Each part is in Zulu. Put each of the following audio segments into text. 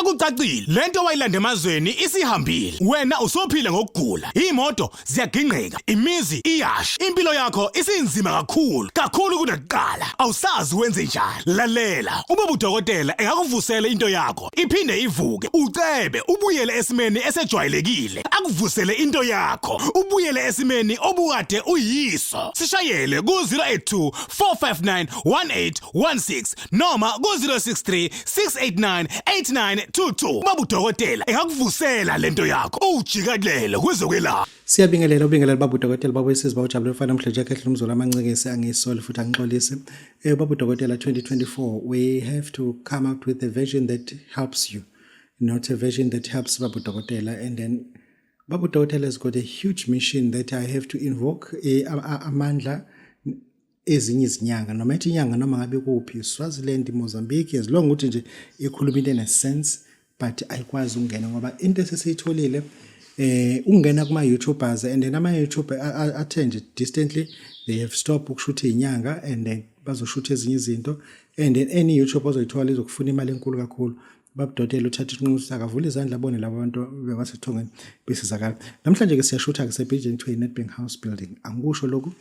Sekucacile, lento wayilanda emazweni isihambile. Wena usophila ngokugula. Imoto ziyagingqika, imizi iyasha. Impilo yakho isinzima kakhulu, kakhulu kunakuqala. Awusazi wenze njani. Lalela, uma udokotela engakuvusela into yakho, iphinde ivuke, ucebe, ubuyele esimeni esejwayelekile. Akuvusele into yakho, ubuyele esimeni obukade uyiso. Sishayele ku 082 459 1816 noma ku-063 689 8922. Baba udokotela engakuvusela lento yakho, uwujikelele kwezokwelapha. Siyabingelela, ubingelela baba udokotela, baba wesizwe, bawujabule mfana omhle nje khehla umzulu amancekese, angisoli futhi angixolisi. Baba udokotela, 2024 we have to come out with a version that helps you, not a version that helps baba udokotela. And then baba udokotela has got a huge mission that I have to invoke amandla ezinye izinyanga, noma ethi inyanga, noma ngabe kuphi, Swaziland, Mozambique, as long ukuthi nje ikhuluma into ene-sense, but ayikwazi ukungena ngoba into esesiyitholile ungena kuma YouTubers and then ama YouTube athe nje distantly they have stopped ukushutha izinyanga and then bazoshutha ezinye izinto, and then any YouTube ozoyithola izokufuna imali enkulu kakhulu. Babudokotela uthatha isinqumo ukuthi akavule izandla, abone labo bantu bebasethongweni besizakala. Namhlanje ke siyashutha ke sebuilding to Nedbank House building. Angikusho lokhu,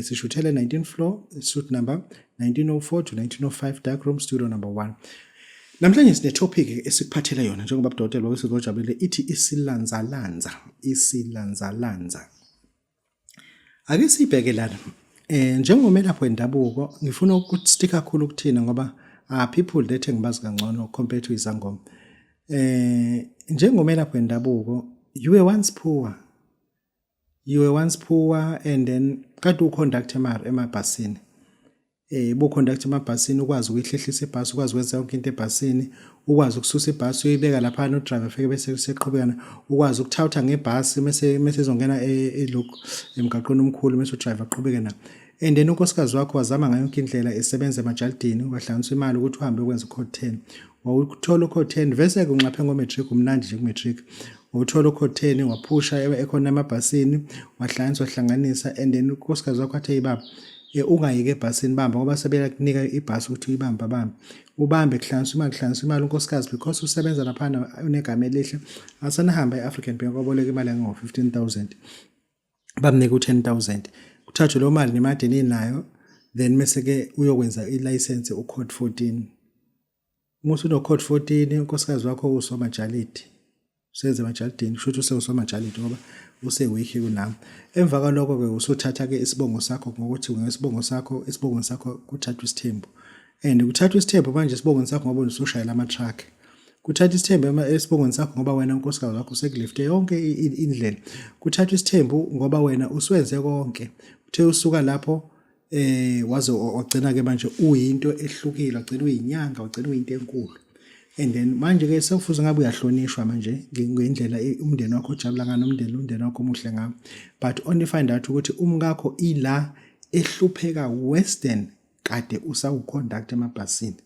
sishuthele 19th floor, suite number 1904 to 1905, dark room, studio number 1. Namhlanje sine topic esikuphathele yona njengoba budokotela wesizojabulile, ithi isilanzalanza, isilanzalanza. Ake sibheke lana. Njengomelaphi wendabuko ngifuna ukustick kakhulu kuthina ngoba are people that engibazi kangcono compared to izangoma. Njengomelaphi wendabuko, you were once poor. You were once poor and then kade uconduct emabhasini. Buconduct emabhasini, ukwazi ukuyihlehlisa ibhasi, ukwazi ukwenza yonke into ebhasini, ukwazi ukususa ibhasi uyibeka lapha, no driver afike bese seqhubeka, ukwazi ukuthawutha ngebhasi mase izongena elokhu emgaqweni omkhulu, mase udriver aqhubeke na. And then unkosikazi wakho wazama ngayo yonke indlela, esebenza emajalidini, wahlanganisa imali ukuthi uhambe ukwenza ucode 10. Wawuthola ucode 10 vese kunxaphe ngo-matric, umnandi nje ku-matric. Wawuthola ucode 10, waphusha ekhona emabhasini, wahlanganisa, wahlanganisa, and then unkosikazi wakho athe, "Baba, ungayiki ebhasini, bamba," ngoba sebeyakunika ibhasi ukuthi uyibambe, bambe, ubambe. Kuhlanganiswa imali, kuhlanganiswa imali. Unkosikazi, because usebenza laphana, unegama elihle, asanahamba e-African Bank, waboleka imali engango-15 000, bamnika u-10 000. Kuthathwe leyo mali nemali eninayo, then mese-ke uyokwenza ilayisensi, ucode 14. Uma usuno-code 14, unkosikazi wakho usomajalidi, usenze emajalidini, kusho ukuthi usewusomajalidi ngoba usewikhi kunami. Emva kwalokho-ke usuthatha-ke isibongo sakho, ngokuthi ngesibongo sakho, isibongo sakho kuthathwa isithembu, and kuthathwa isithembu manje esibongweni sakho ngoba usushayela ama-truck. Kuthatha isithembu esibongweni sakho ngoba wena unkosikazi wakho usekulifte yonke indlela. Kuthathwa isithembu ngoba wena usuwenze konke. Uthe usuka lapho waze wagcina ke manje uyinto ehlukile, wagcina uyinyanga, wagcina uyinto enkulu. And then manje ke sekufuze ngabe uyahlonishwa manje ngendlela umndeni wakho ojabula ngayo, nomndeni wakho omuhle ngawo, but only find out ukuthi umkakho ila ehlupheka worse than kade usawuconduct emabhasini.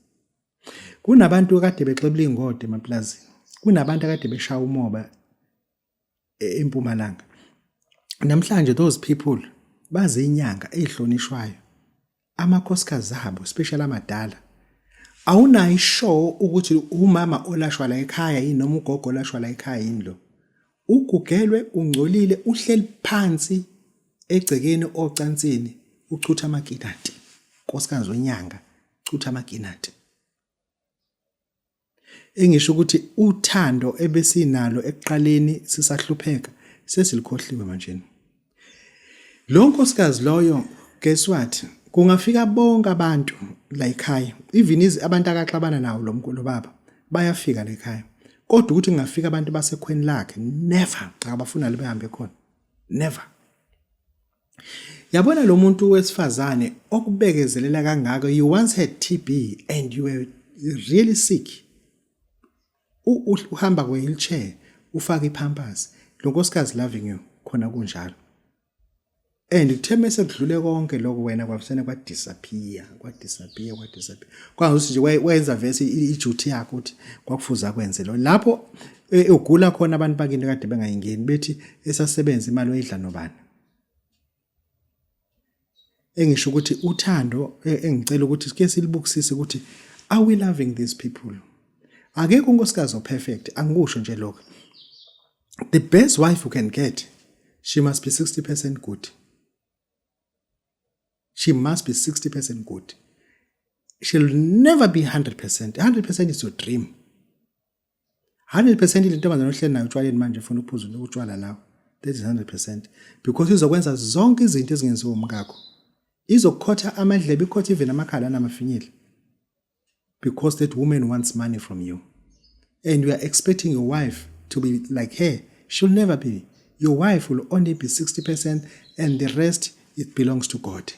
Kunabantu kade bexebula ingodo emaplazini, kunabantu akade beshaya umoba eMpumalanga. Namhlanje those people bazinyanga ezihlonishwayo, amakhosikazi abo, especially amadala, awunayo ishow ukuthi umama olashwa la ekhaya yini noma ugogo olashwa la ekhaya yini. Lo ugugelwe, ungcolile, uhleli phansi egcekeni ocansini, uchutha amakinati. Nkosikazi wenyanga chutha amakinati. Engisho ukuthi uthando ebesinalo ekuqaleni sisahlupheka sesilikhohliwe manje. Lo nkosikazi loyo, guess what, kungafika bonke abantu la ekhaya, even abantu akaxabana nawo lo mkhulu baba bayafika la ekhaya, kodwa ukuthi kungafika abantu basekhweni lakhe, never, akabafuna behambe khona, never. Yabona lo muntu wesifazane okubekezelela kangaka, you once had TB and you were really sick, uhamba kwe-wheelchair, ufake ipampers, lo nkosikazi loving you khona kunjalo. And kuthe mase kudlule konke lokho, wena kwafisana kwadisappear, kwadisappear, kwadisappear, kwangukuthi nje wenza vese iduty yakho ukuthi kwakufuza kwenze lo. Lapho ugula khona, abantu bakini kade bengayingeni, bethi esasebenza imali oyidla nobani. Engisho ukuthi uthando, engicela ukuthi sike silibukisise ukuthi are we loving these people? Akekho unkosikazi operfect, angikusho nje lokho. The best wife you can get, she must be 60% good. She must be 60% good. She'll never be 100%. 100% is your dream. 100% ile ntombazane ohleli nayo utshwaleni manje ufuna ukuphuza utshwala lawo. That is 100% because izokwenza zonke izinto ezingenziwa umkakho. Izokukhotha amadlebe, ikhothe even amakhala namafinyila. Because that woman wants money from you. And you are expecting your wife to be like her. She'll never be. Your wife will only be 60% and the rest, it belongs to God.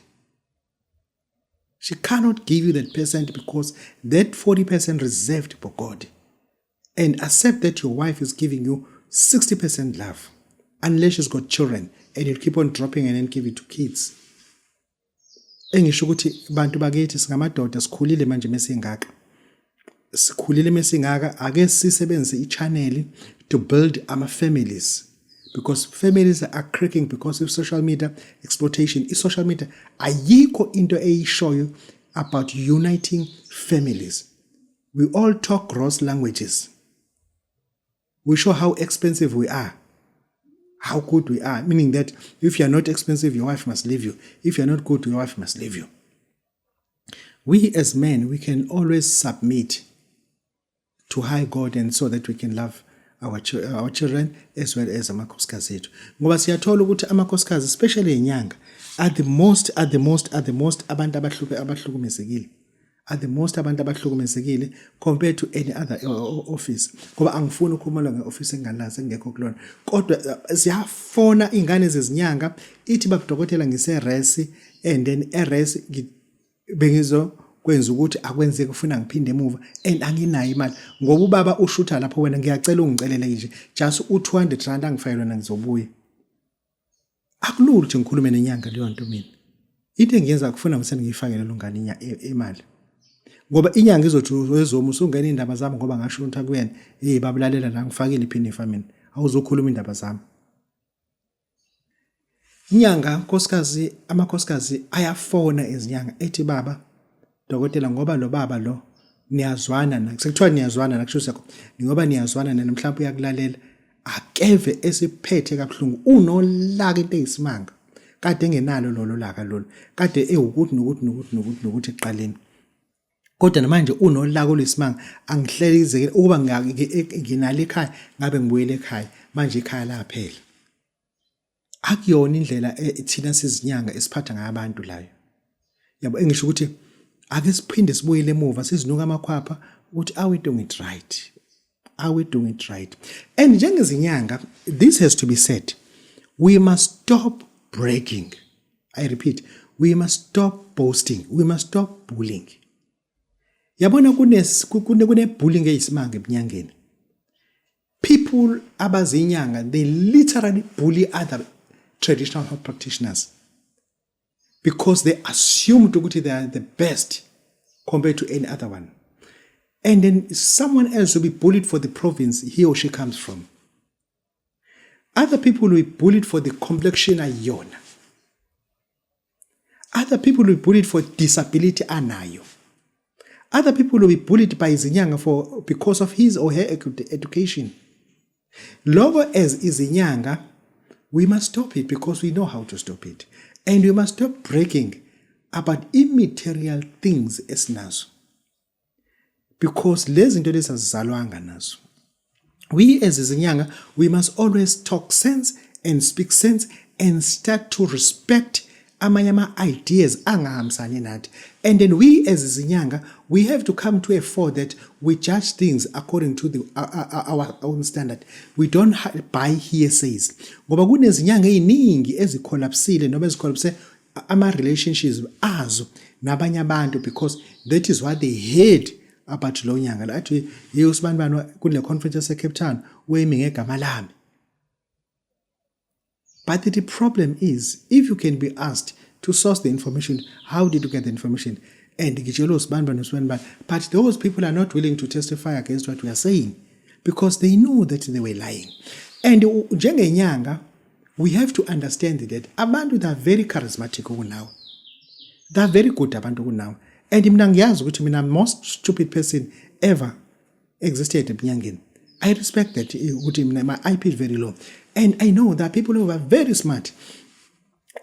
She cannot give you that percent because that 40% reserved for God. And accept that your wife is giving you 60% love, unless she's got children and you keep on dropping and then give it to kids. Engisho ukuthi bantu bakithi, singamadoda, sikhulile manje mesingaka. Sikhulile mesingaka, ake sisebenzise i-channel to build ama families, because families are cracking because of social media exploitation. I-social media ayikho into eyishoyo about uniting families. We all talk gross languages. We show how expensive we are, how good we are, meaning that if you are not expensive, your wife must leave you. If you are not good, your wife must leave you. We as men, we can always submit to high God and so that we can love our children as well as amakhosikazi ethu, ngoba siyathola ukuthi amakhosikazi, especially inyanga, are the most abantu abahluphe abahlukumezekile, are the most abantu abahlukumezekile compared to any other office, ngoba angifuni ukukhuluma nge-office engingalazi, engekho kulona, kodwa ziyafona iy'ngane zezinyanga, ithi, "Baba dokotela, ngise-res and then e-res bengizokwenza ukuthi akwenzeki, ufuna ngiphinde emuva and anginayo imali ngoba ubaba ushutha lapho. Wena ngiyacela ungicelele nje just u-R200 angifakele wena, ngizobuya." Akulula ukuthi ngikhulume nenyanga leyo nto. Mina into engiyenza kufuna ngisene ngiyifakele lo ngane imali, ngoba inyanga izothi, "Wezomu, usungena iy'ndaba zami ngoba ngasho ukuthi akuyena. Hey, babulalela la, ngifakile iphinifa mina, awuzokhuluma indaba zami." Inyanga, nkosikazi, amakhosikazi ayafona izinyanga ethi, "Baba dokotela, ngoba lo baba lo niyazwana na, sekuthiwa niyazwana na, kusho sekho ngoba niyazwana nena, mhlawumbe uyakulalela, akeve esiphethe kabuhlungu, unolaka into eyisimanga, kade engenalo lolo laka lolo, kade ewukuthi nokuthi nokuthi nokuthi nokuthi ekuqaleni, kodwa namanje unolaka oluyisimanga. Angihlelizekile ukuba nginalo ekhaya, ngabe ngibuyele ekhaya, manje ikhaya laphela." Akuyona indlela thina sizinyanga esiphatha ngayo abantu layo, yabo. Engisho ukuthi ake siphinde sibuyele emuva, sizinuka amakhwapha ukuthi are we doing it right? Are we doing it right? And njengezinyanga, this has to be said, we must stop bragging. I repeat, we must stop boasting, we must stop bullying. Yabona, kune bullying eyisimanga ebunyangeni. People abazinyanga, they literally bully other traditional health practitioners because they assumed ukuthi they are the best compared to any other one, and then someone else will be bullied for the province he or she comes from. Other people will be bullied for the complexion ayona. Other people will be bullied for disability anayo. Other people will be bullied by izinyanga for because of his or her education. Lokho as izinyanga, we must stop it because we know how to stop it, and we must stop bragging about immaterial things esinazo, because lezi zinto lezi azizalwanga nazo. We as izinyanga, we must always talk sense and speak sense and start to respect amanye ama-ideas angahambisani nathi. And then we as izinyanga, we have to come to a fore that we judge things according to our own standard. We don't buy hearsays, ngoba kunezinyanga ey'ningi ezikholapsile noma ezikholapse ama-relationships azo nabanye abantu because that is what they heard about lo nyanga la, athi, "Hey, usibanibani kule conference yase-Cape Town wemi ngegama lami." But the problem is, if you can be asked to source the information, how did you get the information? And ngitshela usibanibani nosibanibani, but those people are not willing to testify against what we are saying because they know that they were lying. And njengenyanga, we have to understand that abantu, they are very charismatic kunawe, they are very good abantu kunawe. And mina ngiyazi ukuthi mina, most stupid person ever. existed ebunyangeni. I respect that ukuthi mina my IP is very low and I know there are people who are very smart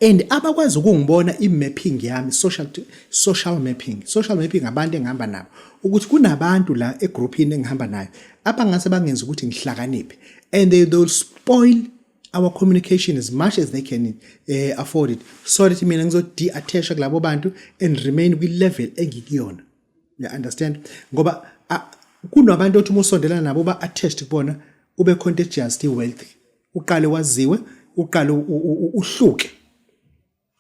and abakwazi ukungibona i-mapping yami, social mapping, social mapping abantu engihamba nabo, ukuthi kunabantu la egroupini engihamba nayo abangase bangenza ukuthi ngihlakaniphe, and they will spoil our communication as much as they can afford it, so that mina ngizo-de-attacha kulabo bantu and remain kwi-level engikuyona. You understand? Ngoba kunabantu othi uma usondelana nabo ba-attached kubona, ube contagious wealth, uqale waziwe, uqale uhluke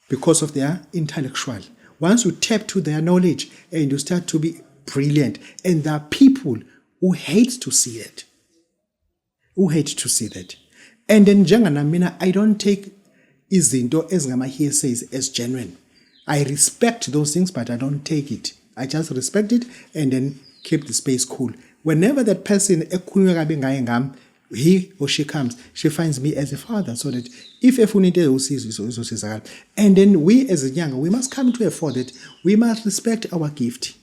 because of their intellectual. Once you tap to their knowledge and you start to be brilliant, and there are people who hate to see that, who hate to see that. And then njenganami mina, I don't take izinto ezingama hearsays as genuine. I respect those things, but I don't take it. I just respect it and then keep the space cool. Whenever that person ekhulunywa kabi ngaye ngami, he or she comes, she finds me as a father, so that if efuna into ewusizo, izosizakala. And then we as inyanga, we must come to a fore that we must respect our gift,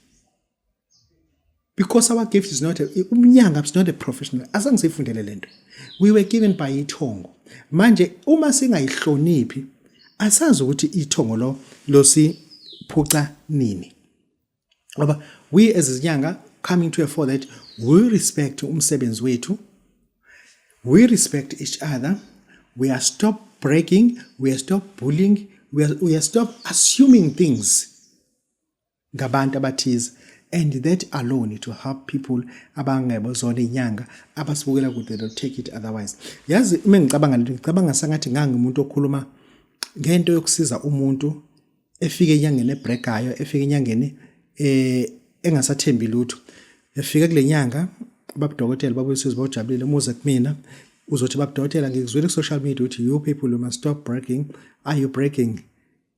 because our gift is not a, umnyanga is not a professional. Azange siyifundele lento, we were given by ithongo. Manje uma singayihloniphi, asazi ukuthi ithongo lo losiphuca nini, ngoba we as izinyanga coming to a fore that we respect umsebenzi wethu, we respect each other, we are stop breaking, we are stop bullying, we are stop assuming things ngabantu abathize, and that alone to help people abangebozona inyanga abasibukela kude. They'll take it otherwise. Yazi, uma ngicabanga lento, ngicabanga sengathi ngangumuntu okhuluma ngento yokusiza umuntu efike enyangeni ebreakayo, efike enyangeni engasathembi lutho, efika kule nyanga, babudokotela babuyisizwe bawujabulile, umuze kumina uzothi, "Babudokotela, ngikuzwile ku-social media ukuthi you people, you must stop breaking. Are you breaking?"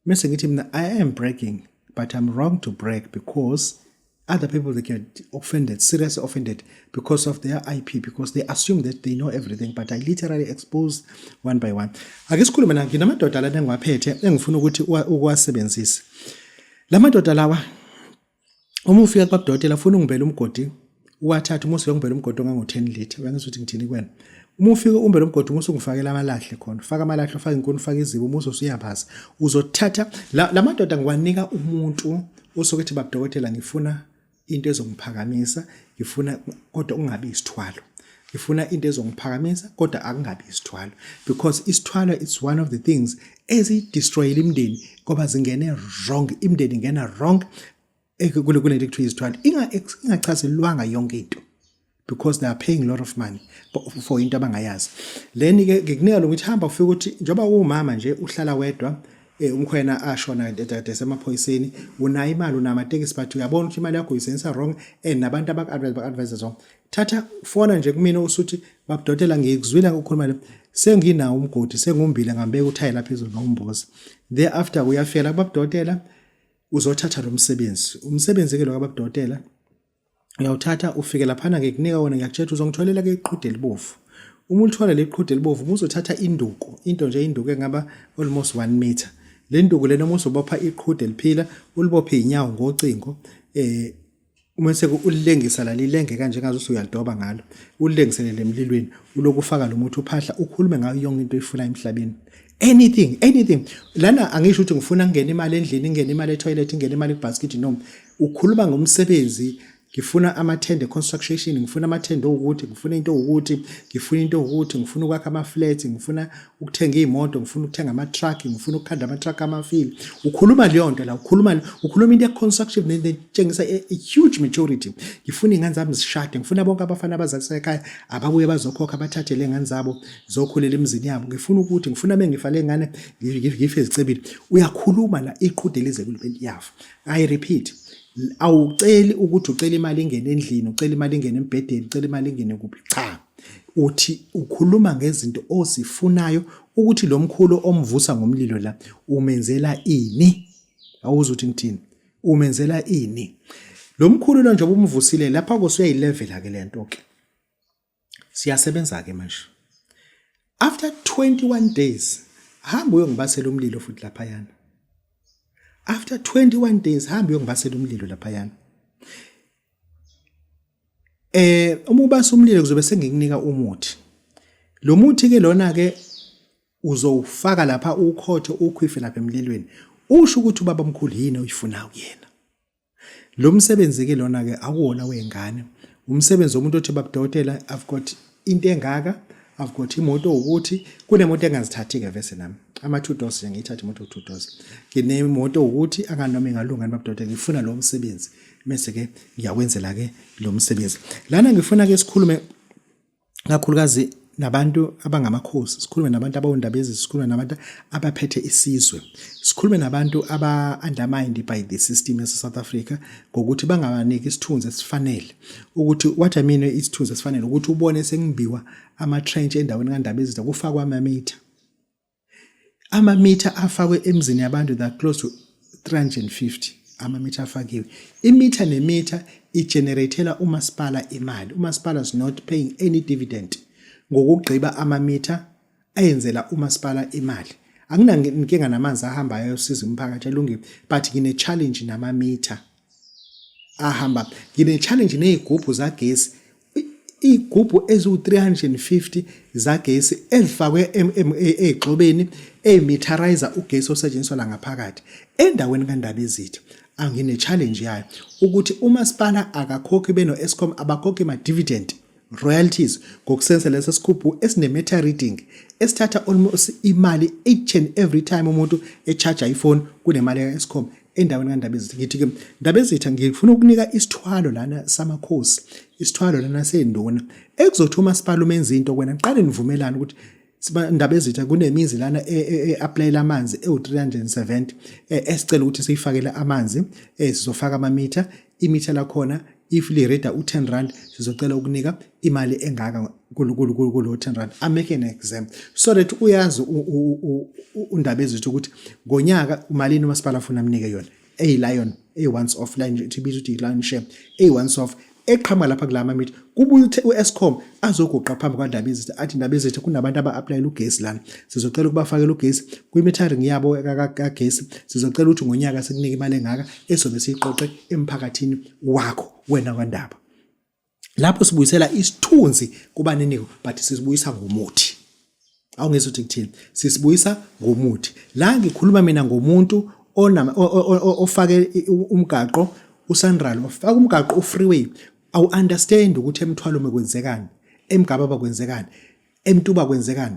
Mase ngithi mina, "I am breaking, but I'm wrong to break because other people, they get offended, seriously offended because of their IP, because they assume that they know everything, but I literally expose one by one." Ake sikhulume la. Nginamadoda lana engiwaphethe engifuna ukuthi ukuwasebenzise. La madoda lawa, uma ufika kwabudokotela, funa ungimbele umgodi, uwathathe. Uma ufika umbele umgodi ongango-10 litre, uyangizwa ukuthi ngithini kuwena? Uma ufika umbele umgodi, uma usungifakela amalahle khona, ufaka amalahle, ufake inkuni, ufake izibi, uma usuyabaza, uzothatha la madoda. Ngiwanika umuntu osuke ethi, "Babudokotela, ngifuna into ezongiphakamisa, ngifuna kodwa ungabi isithwalo, ngifuna into ezongiphakamisa kodwa akungabi isithwalo," because isithwalo, it's one of the things ezidestroyile imindeni, ngoba zingene wrong, imindeni ingena wrong kule nto ekuthiwa izithwalo, ingachazelwanga yonke into, because they are paying a lot of money for into abangayazi. Leni ke ngikunika lo, ngithi hamba ufike ukuthi njengoba uwumama nje uhlala wedwa, umkhwena ashona kade semaphoyiseni, unayo imali, unamatekisi, but uyabona ukuthi imali yakho uyisebenzisa wrong and nabantu abaku-advise baku-advise wrong. Thatha, fona nje kumina, usuthi, "Babudokotela, ngikuzwile ukukhuluma le, senginawo umgodi, sengumbile, ngambeka uthayela phezulu, ngawumboza." Thereafter uyafela kubabudokotela, uzothatha lo msebenzi. Umsebenzi ke lo kababudokotela uyawuthatha, ufike laphana, ngikunika wona, ngiyakutshela, uzongitholela ke iqhude elibovu. Uma ulithola leqhude elibovu, uma uzothatha induku, into nje induku engaba almost 1 meter, le nduku lena, uma uzobopha iqhude liphila, ulibophe inyawo ngocingo, uma seku ulilengisa la, lilenge kanje ngaze uyalidoba ngalo, ulilengiselele emlilweni, uloku ufaka lo muthi, uphahla, ukhulume ngayo yonke into oyifuna emhlabeni, anything, anything. Lana angisho ukuthi ngifuna kungena imali endlini, ingene imali etoilet, ingene imali kubasket. No, ukhuluma ngomsebenzi: ngifuna amathende construction, ngifuna amathende ukuthi, ngifuna into ukuthi, ngifuna into ukuthi, ngifuna ukwakha ama-flats, ngifuna ukuthenga iy'moto, ngifuna ukuthenga ama-truck, ngifuna ukukhanda ama-truck amafili. Ukhuluma leyo nto la, ukhuluma into ye-construction netshengisa a huge maturity. Ngifuna iy'ngane zami zishade, ngifuna bonke abafana abazalisa ekhaya ababuye bazokhokha, bathathe le ngane zabo zokhulela emizini yabo, ngifuna ukuthi, ngifuna bengifa le ngane ngife zicebile. Uyakhuluma la, iqhude lize liyafa. I repeat, awuceli ukuthi ucela imali ingene endlini, ucela imali ingene embhedeni, ucela imali ingene kuphi. Cha, uthi ukhuluma ngezinto ozifunayo, ukuthi lo mkhulu omvusa ngomlilo la umenzela ini. Awuzi ukuthi ngithini? Umenzela ini lo mkhulu lo njengoba umvusile lapha? Kusuyayilevela ke lento ke, siyasebenza ke manje. After 21 days, hamba uyongibasela umlilo futhi laphayana. After 21 days, hamba uyongibasela umlilo laphayana. Uma ubasa umlilo kuzobe sengikunika umuthi. Lo muthi ke lona ke uzowufaka lapha ukhothe ukhwife lapha emlilweni. Usho ukuthi ubaba omkhulu yini oyifunayo kuyena. Lo msebenzi ke lona ke akuwona wengane. Umsebenzi womuntu othi babudokotela I've got into engaka, I've got imoto ukuthi kunemoto engazithathi ke vese nami. Ama two doors nje ngiyithatha imoto two doors. Nginemoto ukuthi anganoma ingalunga babudokotela ngifuna lo msebenzi. Mese ke ngiyakwenzela ke lo msebenzi. Lana ngifuna ke sikhulume kakhulukazi nabantu abangamakhosi, sikhulume nabantu abawundabezi, sikhulume nabantu abaphethe isizwe, sikhulume nabantu aba-undermined by the system yase-South Africa ngokuthi bangabaniki isithunzi esifanele. Ukuthi what I mean isithunzi esifanele ukuthi ubone sengimbiwa ama-trench endaweni kaNdabezitha kufakwa amamitha. Amamitha afakwe emzini yabantu that close to 350 amamitha afakiwe. Imitha nemitha igeneratela umasipala imali. Umasipala is not paying any dividend ngokugqiba amamitha ayenzela umasipala imali. Anginankinga namanzi ahambayo ayosiza umphakathi alungile but ngine challenge namamitha ahamba ngine challenge nezigubhu zagesi Iy'gubhu eziwu-350 zagesi ezifakwe ey'gxobeni ey'mitharayiza ugesi osetshenziswa la ngaphakathi endaweni kaNdabezitha. Angine-challenge yayo ukuthi umasipala akakhokhi beno-Eskom abakhokhi ma-dividend royalties ngokusebenzisa leso sigubhu esine-meter reading esithatha almost imali each and every time umuntu e-charge ifoni kunemali ka-Eskom endaweni kaNdabezitha. Ngithi-ke Ndabezitha ngifuna ukunika isithwalo lana samakhosi, isithwalo lana senduna ekuzothi umasipala umenza into kwena qale nivumelane ukuthi Ndabezitha kunemizi lana e-aplayela amanzi ewu-370 esicela ukuthi siyifakele amanzi sizofaka amamitha imitha lakhona if lireda u-10 rand sizocela ukunika imali engaka kulo 10 rand. I'm making an example so that uyazi uNdabezitha ukuthi ngonyaka umalini umasipala afuna amnike yona eyi-lion eyi-once off line nje ibizwa ukuthi i-lion share eyi-once off eqhamuka lapha kulama mithi kubuye u-Eskom azoguqa phambi kwaNdabezitha athi Ndabezitha kunabantu aba-aplayela ugesi lana sizocela ukubafakela ugesi kwi-metering yabo kagesi sizocela ukuthi ngonyaka sikunike imali engaka esobe siyiqoqe emphakathini wakho wena kwandaba. Lapho sibuyisela isithunzi kubaniniko but sisibuyisa ngomuthi. Awungizwa ukuthi kuthini? Sisibuyisa ngomuthi. La ngikhuluma mina ngomuntu onama ofake umgaqo uSandral ofaka umgaqo ufreeway awu understand ukuthi emthwalume kwenzekani, emgababa kwenzekani, emtuba kwenzekani.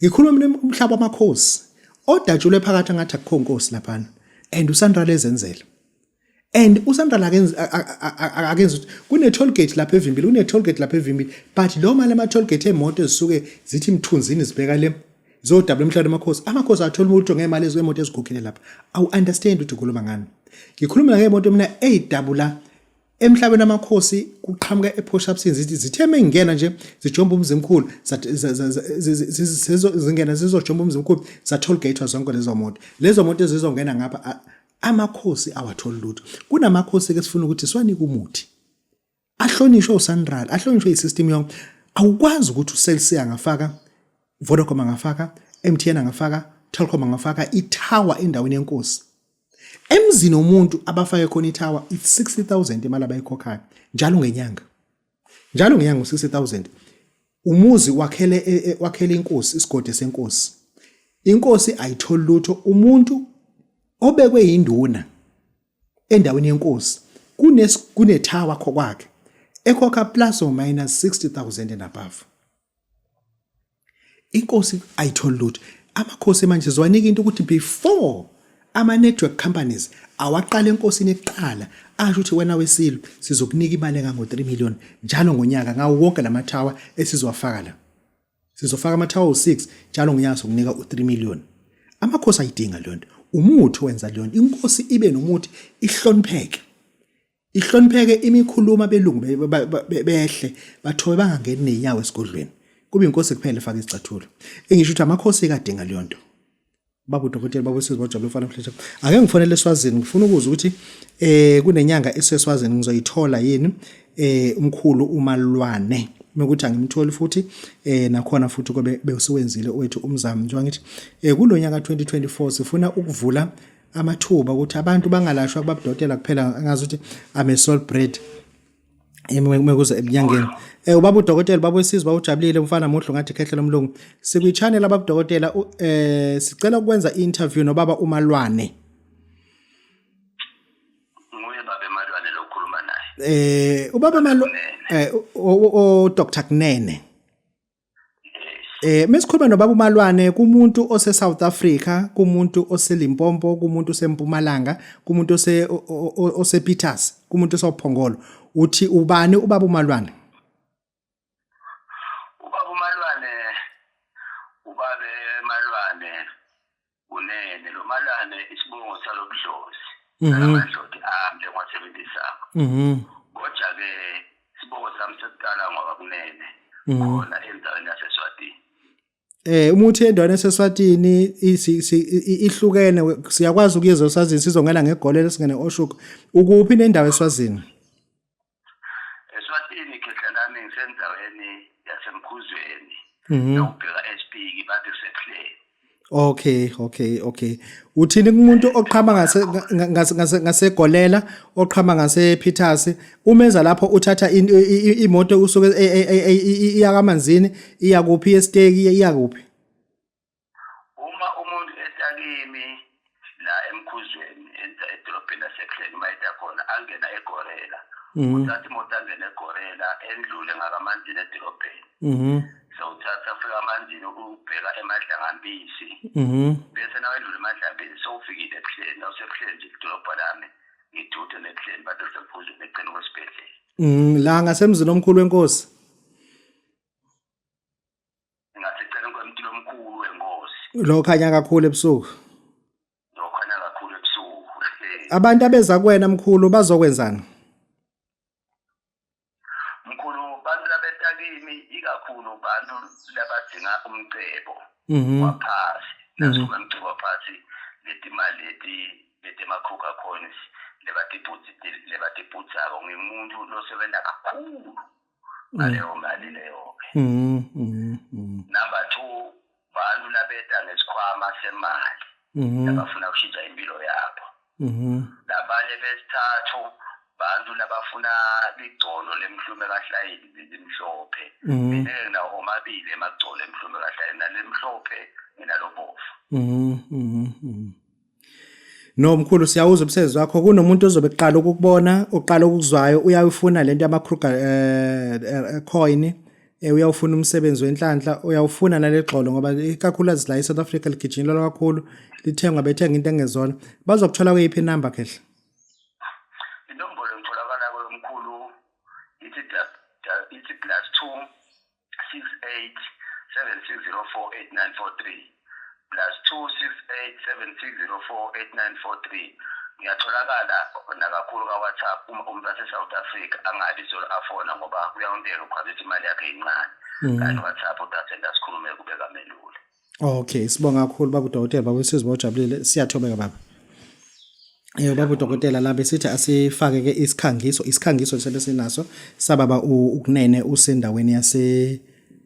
Ngikhuluma mina umhlaba wamakhosi odatshulwe phakathi ngathi akukho nkosi laphana and uSandral ezenzela and uSandral akenzi akenzi ukuthi kune toll gate lapha evimbile kune toll gate lapha evimbile but lo mali ama toll gate emoto ezisuke zithi mthunzini zibheka le zodabula emhlabeni amakhosi amakhosi athola umuntu ngemali ezemoto ezikhokhele lapha awu understand ukuthi ukhuluma ngani ngikhuluma ngemoto mina eyidabula Emhlabeni amakhosi kuqhamuka ePort zithi zithe mengena nje zijomba umzimkhulu zingena zizojomba umzimkhulu za-toll gate zonke lezo moto lezo moto ezizongena ngapha amakhosi awatholi lutho kunamakhosi ke sifuna ukuthi siwanike umuthi ahlonishwe uSanral ahlonishwe isystem yonke awukwazi ukuthi uCell C angafaka Vodacom angafaka MTN angafaka Telkom angafaka ithawa endaweni yenkosi Emzini womuntu abafake khona ithawa it's 60000 imali abayikhokhayo njalo ngenyanga. Njalo ngenyanga u60000. Umuzi wakhele e, e, wakhele inkosi isigodi senkosi. Inkosi ayitholi lutho umuntu obekwe yinduna endaweni yenkosi kunes kunethawa kwakhe ekhokha plus or minus 60000 and above. Inkosi ayitholi lutho. Amakhosi manje sizowanika into ukuthi before ama-network companies awaqala enkosini kuqala asho ukuthi wena wesilo sizokunika imali engango-3 million njalo ngonyaka ngawo wonke la mathawa esizowafaka la. Sizofaka amathawa awu-6 njalo ngonyaka sokunika u-3 million. Amakhosi ayidinga leyo nto. Umuthi owenza leyo nto. Inkosi ibe nomuthi ihlonipheke. Ihlonipheke imikhuluma abelungu behle bathobe bangangeni nezinyawo esigodlweni. Kube inkosi kuphela efaka izicathulo. Engisho ukuthi amakhosi ekadinga leyo nto. Baba udokotela baba usizwe bajabule mfana mhlethe. Ake ngifonele eSwazini ngifuna ukuzwa ukuthi eh kunenyanga eseswazini ngizoyithola yini eh umkhulu uMalwane. Mekuthi angimtholi futhi eh nakhona futhi kobe bewusuwenzile owethu umzamo njengoba ngithi eh kulonyaka 2024 sifuna ukuvula amathuba ukuthi abantu bangalashwa kubabudokotela kuphela angazi ukuthi I'm a soul bread. Mekuze ebunyangeni. Ubaba udokotela, baba wesizwe, bawujabulile umfana muhle ngathi khehle lomlungu. Sikwi channel ababa udokotela, sicela ukwenza interview nobaba uMalwane. Nguye baba Malwane lokhuluma naye. Ubaba Malwane o Dr Kunene. Mesikhuluma nobaba uMalwane kumuntu ose South Africa, kumuntu ose Limpopo, kumuntu osempumalanga, kumuntu ose Peters, kumuntu osePhongolo. Uthi ubani ubaba uMalwane? Ubaba uMalwane, ubabe Malwane Kunene, lo Malwane isibongo salobudlozi. Amadloti ami lengiwasebenzisako. Kodwa ke isibongo sami sekuqala ngoba Kunene khona endaweni yaseSwatini. Umuthi endaweni yaseSwatini ihlukene, siyakwazi ukuyeza eSwazini, sizongena ngegolelo singene Oshuku. Ukuphi nendawo eSwazini? Eswatini khehla lami ngisendaweni yaseMkhuzweni. Nawubheka eSpiki bathi kusebuhleni. Okay. Uthini kumuntu oqhama ngase ngase ngaseGolela, oqhama ngase Peters, umenza lapho uthatha imoto usuke iya kaManzini, iya kuphi eSteki, iya kuphi? Uma umuntu etakimi la eMkhuzweni edolobheni laseBuhleni, uma eta khona angena eGorela. Uthatha imoto angena eGorela, endlule ngakaManzini edolobheni. Sewuthatha ufika amanzini ukubheka eMadlangampisi. Bese nawendlula eMadlangampisi sewufikile eBuhleni, nawuseBuhleni nje idolobha lami ngidude neBuhleni bathi useMkhuzweni eceleni kwesibhedlela. La ngasemzini omkhulu wenkosi. Ngaseceleni kwemtilo omkhulu wenkosi. Lo khanya kakhulu ebusuku. Lo khanya kakhulu ebusuku. Abantu abeza kuwena mkhulu bazokwenzani? Mkhulu, bantu labeta kimi ikakhulu bantu labadzinga umcebo waphasi. Nasuka umcebo waphasi letimali leti letemakhokha coins lebatibhutsako, ngimuntu losebenza kakhulu ngaleyo mali leyo-ke. Number 2, bantu labeta ngesikhwama semali labafuna kushintsha impilo yabo. Labanye besithathu bantu labafuna ligcolo lemhlume kahlayini limhlophe. Mina nginawo omabili emagcolo emhlume kahlayini, nalemhlophe nginalobovu. No mkhulu, siyawuzwa umsebenzi wakho. Kunomuntu ozobe kuqala ukukubona, uqala ukuzwayo, uyawufuna lento yama Kruger coin, uyawufuna umsebenzi wenhlanhla, uyawufuna nalegxolo ngoba ikakhulukazi la eSouth Africa ligijinyelwa kakhulu, lithengwa bethenga into engezona. Bazokuthola kuyiphi inamba khehla? Inombolo ngitholakala kuyo mkhulu ithi +2 68 7604 8943, +2 68 7604 8943. Ngiyatholakala nakakhulu ka-WhatsApp uma umuntu wase-South Africa angabi solo afona ngoba kuyawunteka ukhwazi imali yakhe incane. Kanti WhatsApp utasenda sikhulume kube kamelula. Okay, sibonga kakhulu baba udokotela, baba usizwe bawujabulile, siyathobeka baba. Baba udokotela la besithi asifake ke isikhangiso sebesinaso sababa uKunene usendaweni yase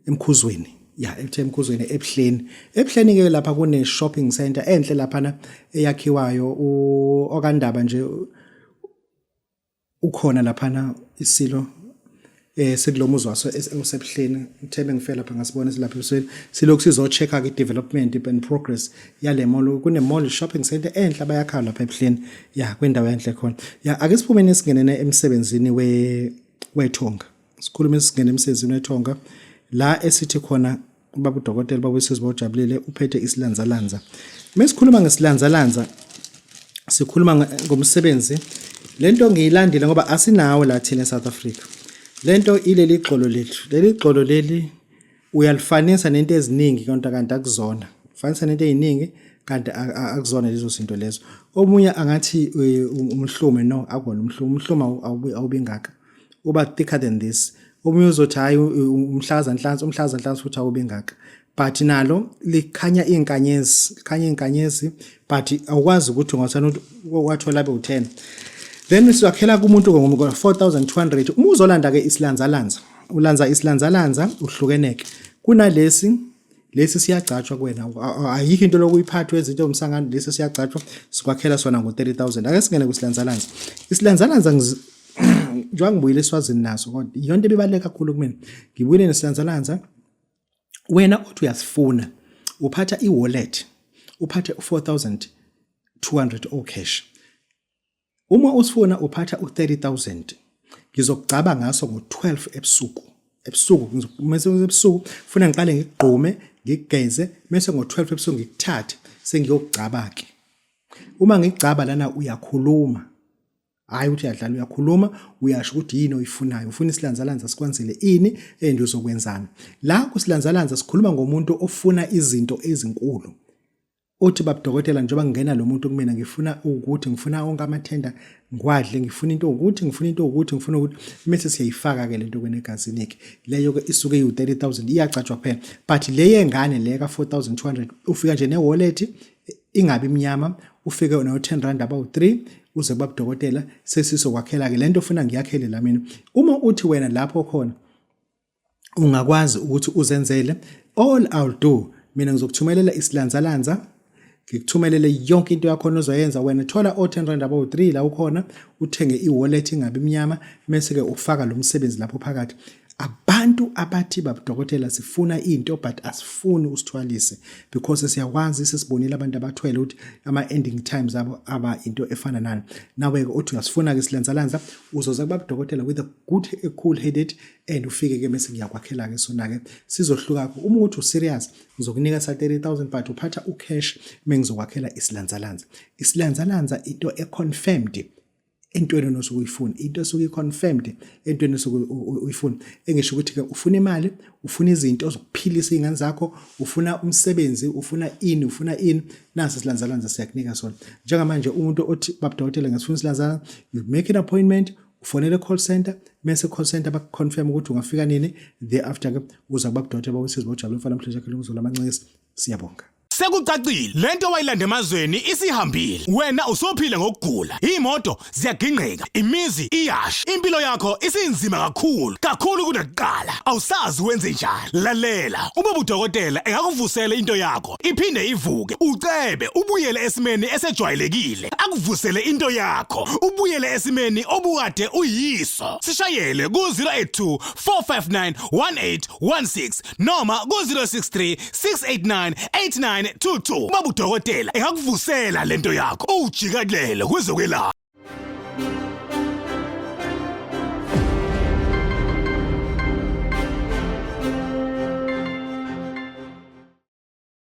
eMkhuzweni. Ya, ethe eMkhuzweni eBuhleni. Ebuhleni ke lapha kune shopping center enhle laphana eyakhiwayo okandaba nje ukhona laphana isilo sekulomuzi waso osebuhleni. Ngithembe ngifike lapha ngasibona silapha ebusweni, silokhu sizo-check-a ke development and progress yale mall. Kune mall shopping center enhle abayakhayo lapha ebuhleni, ya kwindawo enhle khona. Ya, ake siphumeni singenene emsebenzini wethonga, sikhulume singene emsebenzini wethonga la esithi khona ubaba udokotela, baba usizwe bawujabulile uphethe isilanzalanza. Mesikhuluma ngesilanzalanza sikhuluma ngomsebenzi. Lento ngiyilandile ngoba asinawo la thina eSouth Africa. Lento ileli gxolo lethu, leli gxolo leli uyalifanisa nento eziningi kodwa kanti akuzona, fanisa nento eziningi kanti akuzona lezo zinto lezo. Omunye angathi umhlume, no akona umhlume, umhlume awubi ngaka, uba thicker than this. Omunye uzothi hayi umhlaza nhlansi, umhlaza nhlansi futhi awubi ngaka, but nalo likhanya izinkanyezi, likhanya izinkanyezi, but awukwazi ukuthi ungathana wathola abe u10. Then siwakhela kumuntu ngo 4200. Uma uzolanda ke isilanzalanza, ulanza isilanzalanza uhlukeneke kunalesi, lesi siyagcatshwa kuwena, ayikho into lokuyiphathwa ezinto umsangano, lesi siyagcatshwa, sikwakhela sona ngo 30000. Ake singene kusilanzalanza. Isilanzalanza Njengoba ngibuyile eSwazini naso, kodwa iyonto ebibaluleke kakhulu kumina, ngibuyile nesilanzalanza. Wena uthi uyasifuna, uphatha i-wallet, uphathe u-4200 o-cash. Uma usifuna uphatha u-30000, ngizokugcaba ngaso ngo-12 ebusuku. Ebusuku mase ebusuku funa ngiqale ngigqume, ngigeze, mase ngo-12 ebusuku ngikuthathe sengiyokugcaba ke. Uma ngigcaba lana uyakhuluma, hhayi ukuthi uyadlala, uyakhuluma, uyasho ukuthi yini oyifunayo, ufuna isilanzalanza sikwenzele ini and uzokwenzani. La kusilanzalanza sikhuluma ngomuntu ofuna izinto ezinkulu. Uthi babudokotela, njengoba ngingena lo muntu kumina, ngifuna ukuthi ngifuna onke amathenda ngiwadle, ngifuna into ukuthi ngifuna into ukuthi ngifuna ukuthi, mese siyayifaka ke lento kwenegazini ke. Leyo ke isuke iwu 30000, iyagcatshwa kuphela. But le yengane le ka 4200 ufika nje ne wallet ingabi mnyama, ufike no 10 rand about 3, uze kubabudokotela, sesizokwakhela ke lento ofuna ngiyakhele la mina. Uma uthi wena lapho khona ungakwazi ukuthi uzenzele, all I'll do mina ngizokuthumelela isilanzalanza, ngikuthumelele yonke into yakhona ozoyenza wena. Thola o-10 rand abawu-3 la ukhona, uthenge i-wallet ingabi mnyama, mese-ke ufaka lo msebenzi lapho phakathi. Abantu abathi babudokotela sifuna into but asifuni usithwalise, because siyakwazi, sesibonile abantu abathwele ukuthi ama-ending times abo aba into efana nani. Nawe-ke uthi uyasifuna-ke isilanzalanza, uzoza kubabudokotela with a good, a cool headed, and ufike ke bese ngiyakwakhela ke sona ke, sizohluka. Uma ukuthi userious, ngizokunika sa 30000, but uphatha ucash mengizokwakhela isilanzalanza. Isilanzalanza into econfirmed entweni osuke uyifuna, into esuke i-confirmed entweni osuke uyifuna. Engisho ukuthi ke ufuna imali, ufuna izinto zokuphilisa izingane zakho, ufuna umsebenzi, ufuna ini, ufuna ini, nasi silanzalanza siyakunika sona. Njengamanje umuntu othi babudokotela ngisifuna isilanzalanza, you make an appointment, ufonele call center, mese call center bakuconfirm ukuthi ungafika nini. Thereafter ke uza kubabudokotela bawusizi bojabula mfana mhlonje yakhe lomzulu amancisi. Siyabonga. Sekucacile, lento wayilanda emazweni isihambile. Wena usuphila ngokugula, imoto ziyagingqika, imizi iyasha, impilo yakho isinzima kakhulu kakhulu kunakuqala, awusazi wenze njani. Lalela, uma udokotela engakuvusela into yakho iphinde ivuke, ucebe ubuyele esimeni esejwayelekile, akuvusele into yakho ubuyele esimeni obukade uyiso. Sishayele ku-082 459 1816 noma ku-063 689 8922. Baba udokotela engakuvusela lento yakho, ujikelele kwezokwelapha.